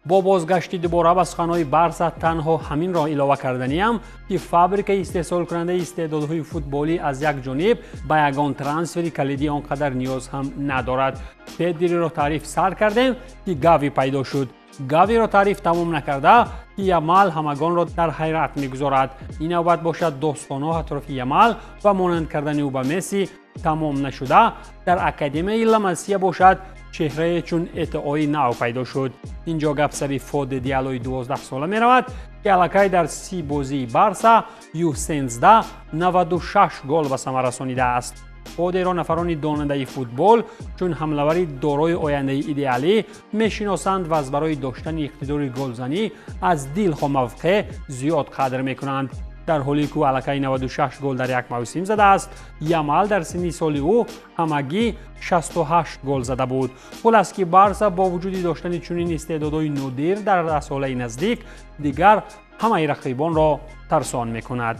Бо бозгашти дубора ба суханҳои Барса танҳо ҳаминро илова карданиам, ки фабрикаи истеҳсолкунандаи истеъдодҳои футболӣ аз як ҷониб ба ягон трансфери калидӣ он қадар ниёз ҳам надорад. Педриро таъриф сар кардем, ки Гави пайдо шуд. Гавиро таъриф тамом накарда, ки Ямал ҳамагонро дар ҳайрат мегузорад. Ин навбат бошад, достонҳо атрофи Ямал ва монанд кардани ӯ ба Месси тамом нашуда, дар академияи Ламасия бошад, чеҳрае чун Этоои нав пайдо шуд. Ин ҷо гап сари Фоде Диалои 12сола меравад, ки аллакай дар 30 бозии Барса Ю-13 96 гол ба самар расонидааст. Фодеро нафарони донандаи футбол чун ҳамлавари дорои ояндаи идеалӣ мешиносанд ва аз барои доштани иқтидори голзанӣ аз дилхо мавқеъ зиёд қадр мекунанд. Дар ҳоле ки ӯ аллакай 96 гол дар як мавсим задааст, Ямал дар синни соли ӯ ҳамагӣ 68 гол зада буд. Хулас, ки Барса бо вуҷуди доштани чунин истеъдодҳои нодир дар даҳсолаи наздик дигар ҳамаи рақибонро тарсон мекунад.